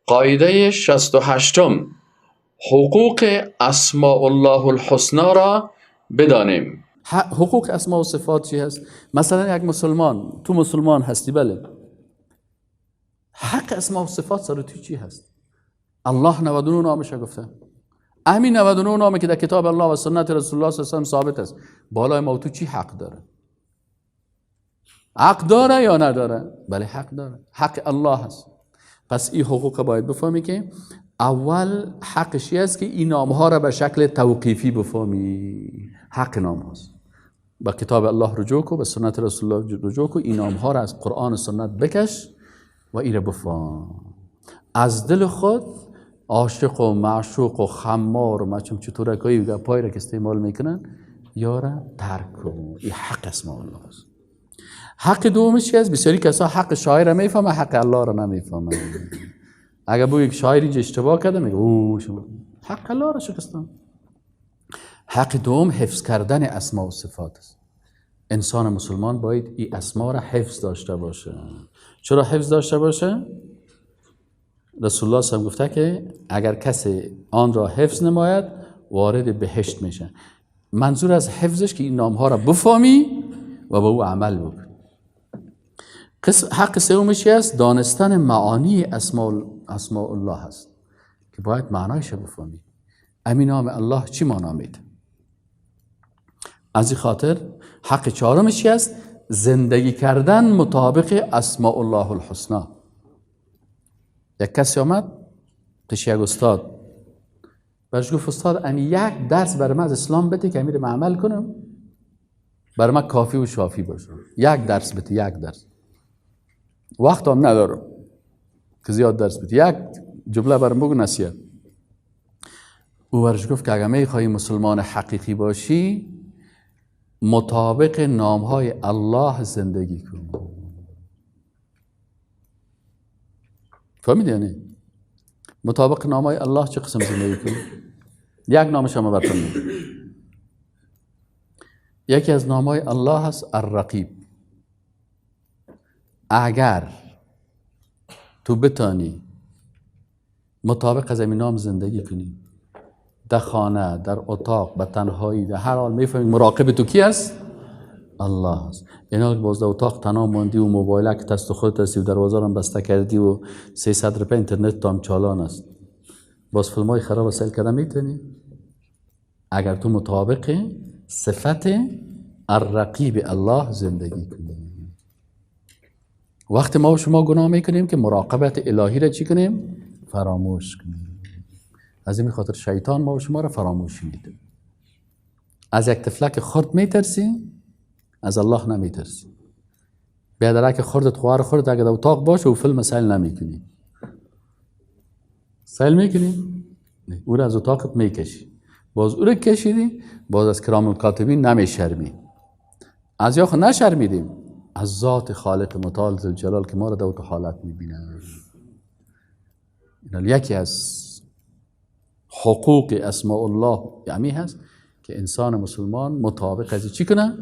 قاعده 68، حقوق اسماء الله الحسنا را بدانیم. حقوق اسماء و صفات چی هست؟ مثلا یک مسلمان، تو مسلمان هستی، بله، حق اسماء و صفات سر تو چی هست؟ الله 99 نامش گفته، همین 99 نامی که در کتاب الله و سنت رسول الله صلی الله علیه و ثابت است، بالای ما تو چی حق داره؟ حق داره یا نداره؟ بله حق داره، حق الله هست. پس این حقوق باید بفهمی که اول حقش است که این نامها را به شکل توقیفی بفهمی. حق نام هاست، به کتاب الله رجوع کو، به سنت رسول الله رجوع کو، این نامها را از قرآن و سنت بکش و این را بفهم. از دل خود عاشق و معشوق و خمار و مچم چطورکایی و گپایی را که استعمال میکنن یارا ترک کن. این حق اسماء الله است. حق دومش چی است؟ بسیاری کسا حق شاعر را میفهمه، حق الله را نمیفهمه. اگر بگو یک شاعر اینجا اشتباه کرده، میگه او شما حق الله را شکستن. حق دوم حفظ کردن اسماء و صفات است. انسان مسلمان باید این اسما را حفظ داشته باشه. چرا حفظ داشته باشه؟ رسول الله صلی الله علیه و گفته که اگر کسی آن را حفظ نماید وارد بهشت میشه. منظور از حفظش که این نامها را بفهمی و به او عمل بکنی. حق سومش است دانستن معانی اسماء الله هست که باید معنایش بفهمی. امین نام الله چی معنا میده؟ از این خاطر حق چهارمش است زندگی کردن مطابق اسماء الله الحسنا. یک کسی آمد پیش یک استاد، برش گفت استاد امی یک درس بر من از اسلام بده که امیر عمل کنم، بر من کافی و شافی باشه. یک درس بده، یک درس، وقت هم ندارم که زیاد درس بده، یک جمله برم بگو نصیحت. او برش گفت که اگر میخوایی مسلمان حقیقی باشی مطابق نامهای الله زندگی کن. فهمیدی یعنی؟ مطابق نامهای الله چه قسم زندگی کن؟ یک نامش هم براتون میگم. یکی از نامهای الله هست الرقیب. اگر تو بتانی مطابق از این نام زندگی کنی، در خانه، در اتاق، به تنهایی، در هر حال میفهمی مراقب تو کی است؟ الله است. اینا که باز در اتاق تنها ماندی و موبایل که دست خودت هستی و دروازه رو بسته کردی و 300 روپیه اینترنت تام چالان است، باز فیلم‌های خراب سیل کردن میتونی؟ اگر تو مطابق صفت الرقیب الله زندگی کنی. وقتی ما و شما گناه میکنیم که مراقبت الهی را چی کنیم؟ فراموش کنیم. از این خاطر شیطان ما و شما را فراموش میده. از یک طفلک خرد میترسی، از الله نمیترسی. بیادره که خردت خواهر خردت اگر در اتاق باشه و فیلم سیل نمیکنی. سیل میکنی؟ نه، او را از اتاقت میکشی. باز او را کشیدی، باز از کرام الکاتبین نمیشرمی. از یاخ نشرمیدیم، از ذات خالق متعال ذوالجلال که ما را در حالت میبینه. یکی از حقوق اسماء الله یعنی هست که انسان مسلمان مطابق از چی کنه؟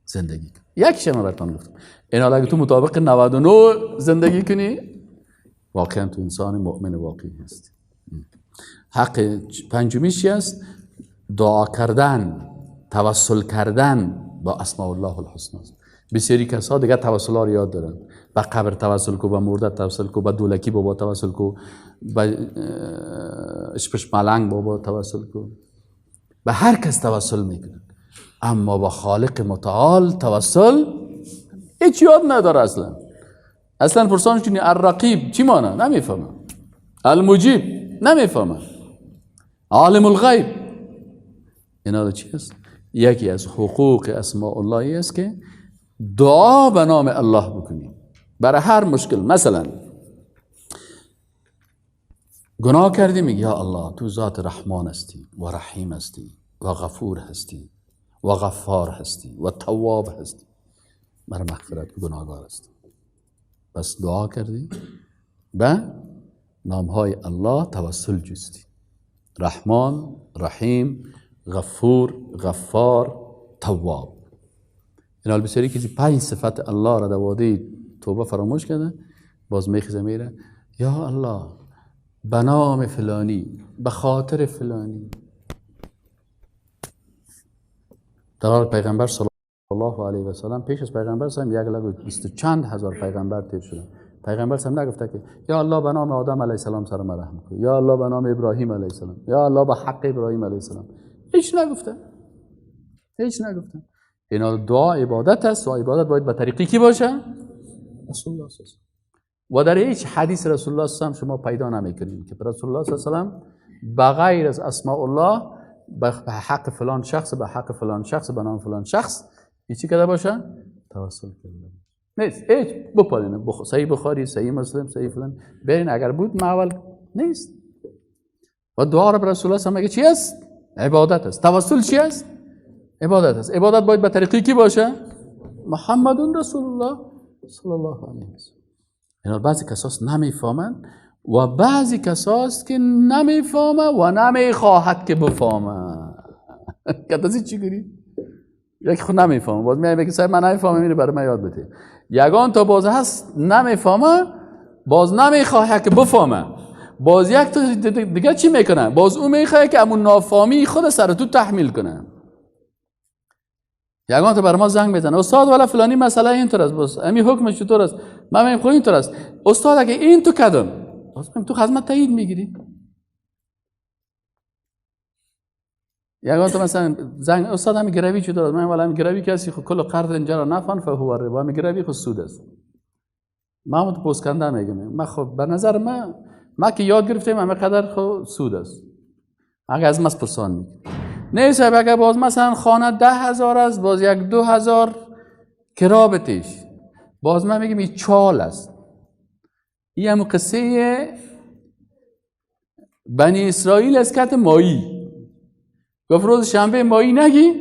زندگی کنه. یکیش من براتون گفتم. این حالا اگه تو مطابق 99 زندگی کنی، واقعا تو انسان مؤمن واقعی هستی. حق پنجمیش چی است؟ دعا کردن، توسل کردن با اسماء الله الحسنا. بسیاری کسا دیگه توسل ها رو یاد دارن. به قبر توسل کو، به مرده توسل کو، به دولکی بابا توسل کو، به اشپش ملنگ بابا توسل کو، به هر کس توسل میکنن، اما با خالق متعال توسل هیچ یاد نداره اصلا. اصلا پرسانش کنی الرقیب چی معنی؟ نمیفهمه. المجیب نمیفهمه. عالم الغیب. اینا چی است؟ یکی از حقوق اسماء الله است که دعا به نام الله بکنی برای هر مشکل. مثلا گناه کردی، میگی یا الله تو ذات رحمان هستی و رحیم هستی و غفور هستی و غفار هستی و تواب هستی، برای مغفرت گناهگار هستی. پس دعا کردی به نامهای الله توسل جستی، رحمان، رحیم، غفور، غفار، تواب. این بسیاری کسی 5 صفت الله را در وادی توبه فراموش کرده، باز میخیزه میره یا الله به نام فلانی، به خاطر فلانی. در حال پیغمبر صلی الله علیه و سلم، پیش از پیغمبر صلی 1,20,000 چند هزار پیغمبر تیر شدن. پیغمبر صلی نگفته که یا الله به نام آدم علیه السلام سر ما رحم کن، یا الله به نام ابراهیم علیه السلام، یا الله به حق ابراهیم علیه السلام. هیچ نگفته، هیچ نگفته. اینا دعا عبادت است و عبادت باید به طریقی کی باشه؟ رسول الله صلی الله علیه و سلم. و در هیچ حدیث رسول الله صلی الله علیه و سلم شما پیدا نمیکنید که رسول الله صلی الله علیه و سلم بغیر از اسماء الله به حق فلان شخص، به حق فلان شخص، به نام فلان شخص چی کرده باشه؟ توسل کرده نیست. هیچ بپالینه صحیح بخاری، صحیح مسلم، صحیح فلان برین، اگر بود معول نیست. و دعا رو به رسول الله صلی الله علیه و سلم چی است؟ عبادت است. توسل چی است؟ عبادت است. عبادت باید به طریقی کی باشه؟ محمد رسول الله صلی الله علیه و سلم. اینا بعضی کساس نمیفهمند و بعضی کساس که نمیفهمه و نمیخواهد که بفهمه. کتازی چی گوری؟ یکی خود نمیفهمه، باز میای میگه صاحب من نمیفهمم، اینو برای من یاد بده. یگان تا باز هست نمیفهمه، باز نمیخواه که بفهمه. باز یک تا دیگه چی میکنه؟ باز او میخواه که امون نافهمی خود سر تو تحمیل کنه. یگان تا بر ما زنگ میزنه، استاد والا فلانی مسئله اینطور است، باز امی حکمش چطور است؟ من میگم خب اینطور است. استاد اگه این تو کدام؟ باز تو خدمت تایید میگیری. یگان تو مثلا زنگ استاد همین گروی چطور است؟ من والا همین گروی کسی خب کل قرض اینجا را نفعن فهو الربا، همین گروی خود سود است. من هم تو پوست کنده میگم، من خب به نظر من که یاد گرفتیم همه قدر خب سود است. اگه از من پرسان میگه نه صاحب، اگه باز مثلا خانه 10,000 است، باز 1-2 هزار کرابتش، باز من میگم این چال است. این هم قصه بنی اسرائیل از کت مایی. گفت روز شنبه مایی نگی،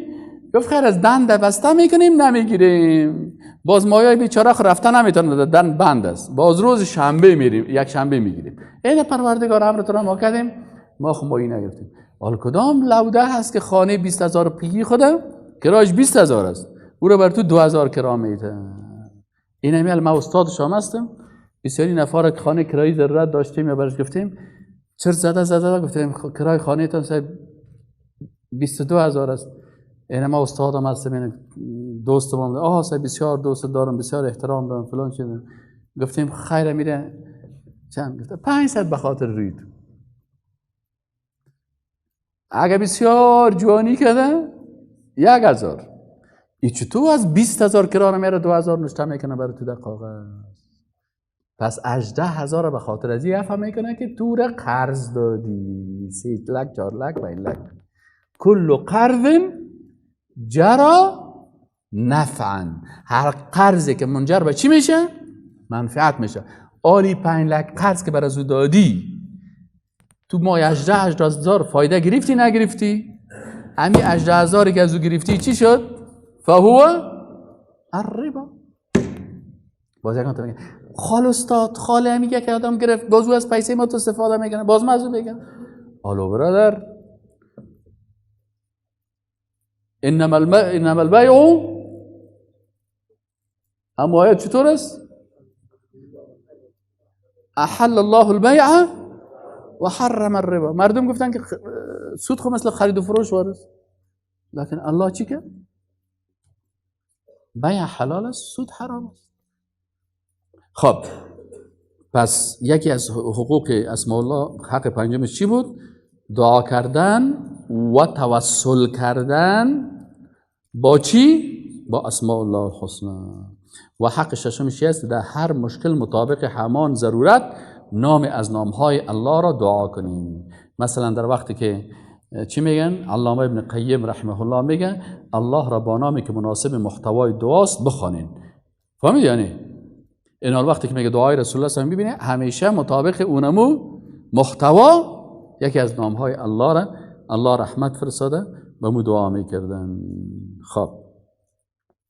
گفت خیر از دند بسته میکنیم نمیگیریم. باز مایای بیچاره خو رفته نمیتونه، دند بند است. باز روز شنبه میریم، یک شنبه میگیریم. این پروردگار امر تو را ما کردیم، ما خو مایی نگرفتیم. حال کدام لوده هست که خانه 20,000 پیگی خوده کرایش 20,000 است، او رو بر تو 2,000 کرا میده. این همیل ما استاد شام هستم، بسیاری نفر که خانه کرایی ضرورت داشتیم یا برش گفتیم چرا زده زده گفتیم کرای خانه تان صاحب 22,000 است. این ما استادم هستم، این دوستم هم، آها صاحب بسیار دوست دارم، بسیار احترام دارم فلان چیز. گفتیم خیر میره چند؟ گفت 500 به خاطر روی تو. اگه بسیار جوانی کرده 1,000. ای چطور از 20,000 کرا میره 2,000 نشته میکنه برای تو در کاغذ؟ پس 18,000 به خاطر از این افهم میکنه که تو را قرض دادی، 3 لک 4 لک 5 لک. کل قرض جرا نفعا، هر قرضی که منجر به چی میشه؟ منفعت میشه. آلی 5 لک قرض که برای او دادی تو ماه 18,000 فایده گرفتی نگرفتی؟ همین 18,000 که از او گرفتی چی شد؟ فهو الربا. باز یکان تا میگه خال استاد خاله میگه که آدم گرفت، باز او از پیسه ما تو استفاده میکنه، باز ما از او میگم الو برادر، انما البیع. اما آیه چطور است؟ احل الله البیع و حرم الربا. مردم گفتن که سود خو مثل خرید و فروش وارد، لكن الله چی کرد؟ بیع حلال است، سود حرام است. خب پس یکی از حقوق اسماء الله، حق پنجمش چی بود؟ دعا کردن و توسل کردن با چی؟ با اسماء الله الحسنا. و حق ششمش است در هر مشکل مطابق همان ضرورت نام از نامهای الله را دعا کنیم. مثلا در وقتی که چی میگن؟ علامه ابن قیم رحمه الله میگه الله را با نامی که مناسب محتوای دعاست بخوانین. فهمید یعنی؟ این وقتی که میگه دعای رسول الله صلی الله علیه و میبینه همیشه مطابق اونمو محتوا یکی از نامهای الله را الله رحمت فرستاده و مو دعا میکردن. خب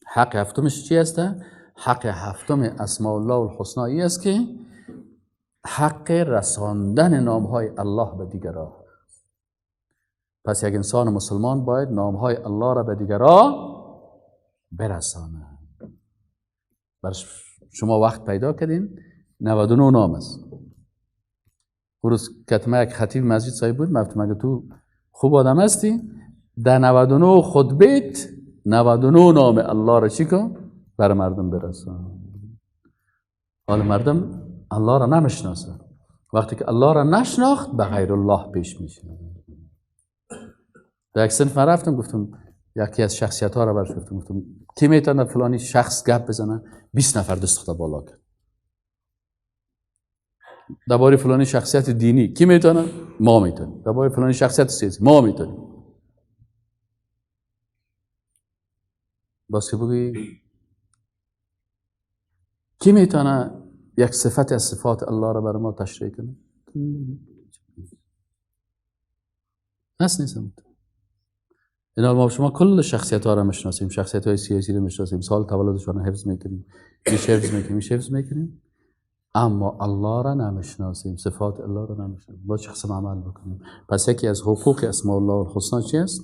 حق هفتمش چی است؟ حق هفتم اسماء الله الحسنا است که حق رساندن نامهای الله به دیگران. پس یک انسان مسلمان باید نامهای الله را به دیگران برسانه. بر شما وقت پیدا کردین 99 نام است. اون روز کتمه یک خطیب مسجد صاحب بود، گفتم اگه تو خوب آدم هستی در 99 خطبه 99 نام الله را چی کن؟ برای مردم برسان. حال مردم الله را نمیشناسه. وقتی که الله را نشناخت به غیر الله پیش میشه. در یک صنف رفتم، گفتم یکی از شخصیت ها را برش گفتم کی میتونه فلانی شخص گپ بزنه؟ 20 نفر دست خود بالا کرد. درباره فلانی شخصیت دینی کی میتونه؟ ما میتونیم. درباره فلانی شخصیت سیاسی ما میتونیم. باز که بگی کی میتونه یک صفت از صفات الله را برای ما تشریح کنه؟ نیست. اینا ما شما کل شخصیت ها را میشناسیم، شخصیت های سیاسی را میشناسیم، سال تولدشان را حفظ میکنیم، حفظ میکنیم، اما الله را نمیشناسیم، صفات الله را نمیشناسیم. باید چه قسم عمل بکنیم؟ پس یکی از حقوق اسماء الله الحسنا چی است؟